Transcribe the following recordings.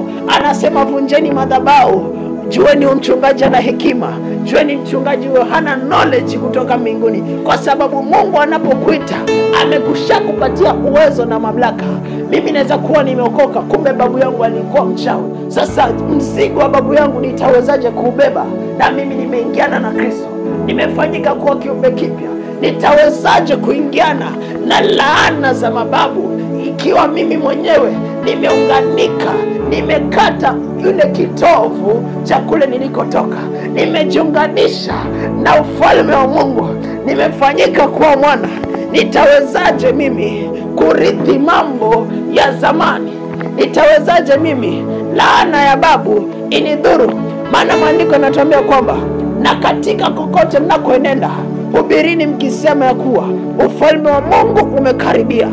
roho anasema vunjeni madhabahu, jueni mchungaji ana hekima, jueni mchungaji huyo hana knowledge kutoka mbinguni. Kwa sababu Mungu anapokuita amekushakupatia uwezo na mamlaka. Mimi naweza kuwa nimeokoka, kumbe babu yangu alikuwa mchawi. Sasa mzigo wa babu yangu nitawezaje kuubeba? Na mimi nimeingiana na Kristo, nimefanyika kuwa kiumbe kipya. Nitawezaje kuingiana na laana za mababu ikiwa mimi mwenyewe nimeunganika, nimekata yule kitovu cha kule nilikotoka, nimejiunganisha na ufalme wa Mungu, nimefanyika kuwa mwana? Nitawezaje mimi kurithi mambo ya zamani? Nitawezaje mimi laana ya babu inidhuru? Maana maandiko yanatuambia kwamba na katika kokote mnakoenenda hubirini mkisema ya kuwa ufalme wa Mungu umekaribia.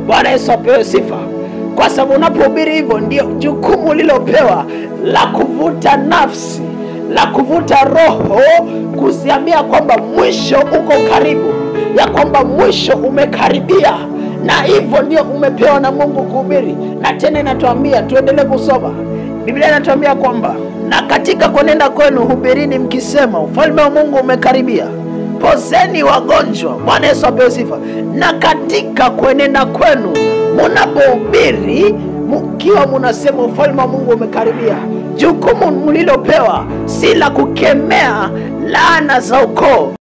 Bwana Yesu apewe sifa. Kwa sababu unapohubiri hivyo, ndio jukumu lilopewa la kuvuta nafsi, la kuvuta roho, kuziambia kwamba mwisho uko karibu, ya kwamba mwisho umekaribia. Na hivyo ndio umepewa na Mungu kuhubiri. Na tena inatuambia tuendelee kusoma. Biblia inatuambia kwamba na katika kunenda kwenu hubirini mkisema ufalme wa Mungu umekaribia, pozeni wagonjwa. Bwana Yesu apewe sifa. Na katika kuenenda kwenu mnapohubiri mkiwa mnasema ufalme wa Mungu umekaribia, jukumu mlilopewa si la kukemea laana za ukoo.